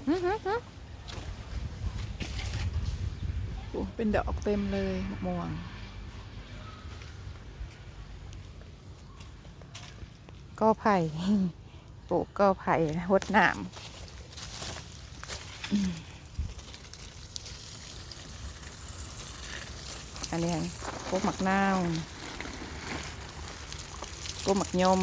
ຫຶ ຫຶ ຫຶ ໂອ້ ເປັນດອກເຕັມເລີຍ ໝາກມ່ວງ ກໍໄຜ່ ປູກກໍໄຜ່ ຫົດນ້ຳ. ອັນນີ້ ກົກໝາກນາວ ກົກໝາກຍົມ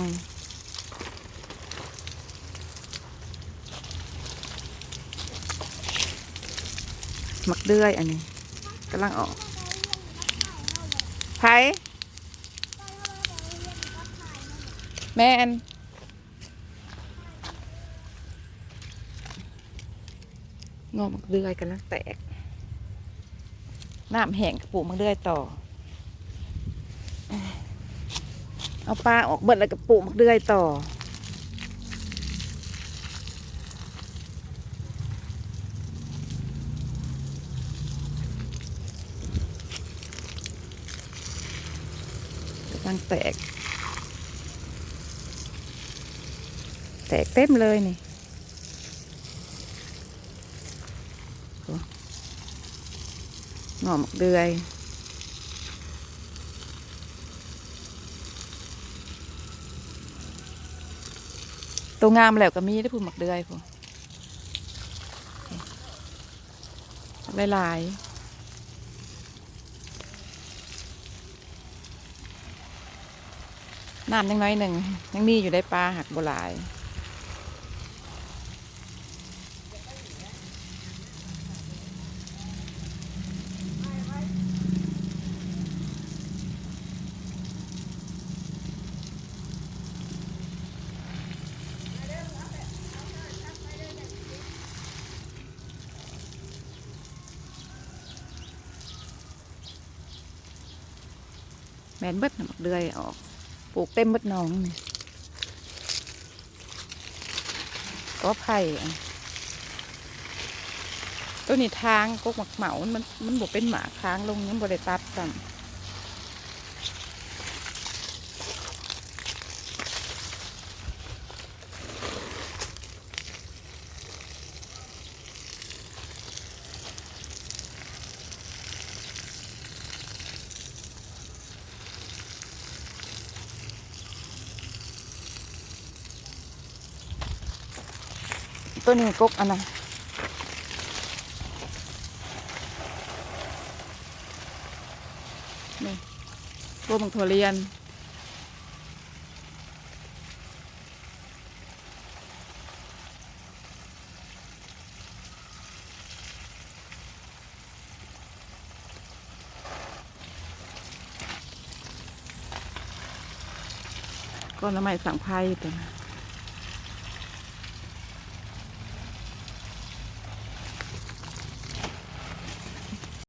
ໝາກເດືອຍ ອັນນີ້ກຳລັງອອກ. ໃຜ? ແມ່ນ. ເງາະໝາກເດືອຍກຳລັງແຕກ ນ້ຳແຫ້ງກໍປູກໝາກເດືອຍຕໍ່ ເອົາປາອອກເບິດແລ້ວກໍປູກໝາກເດືອຍຕໍ່. ກຳລັງແຕກ ແຕກເຕັມເລີຍນີ້ ໂອ້ ເງາະໝາກເດືອຍ ໂຕງາມແລ້ວກໍມີເດ້ ພຸ້ນໝາກເດືອຍພຸ້ນ ຫຼາຍໆ. ນ້ຳຍັງໜ້ອຍໜຶ່ງ ຍັງມີຢູ່ໄດ໋ ປາຫາກບໍ່ຫຼາຍ. ແມ່ນເບິດນະ ໝາກເດືອຍອອກ ປູກເຕັມເບິດໜອງນີ້ ກໍໄຜ່. ໂຕນີ້ທາງກົກໝາກເໝົາ ມັນ ມັນບໍ່ເປັນໝາກ ທາງລົງຍັງບໍ່ໄດ້ຕັດຊ້ຳ. ໂຕນີ້ກົກອັນນະ ນີ້ ກົກໝາກຖົ່ວລຽນ. ກໍໜໍ່ໄມ້ສັງໄພຕົວນັ້ນ.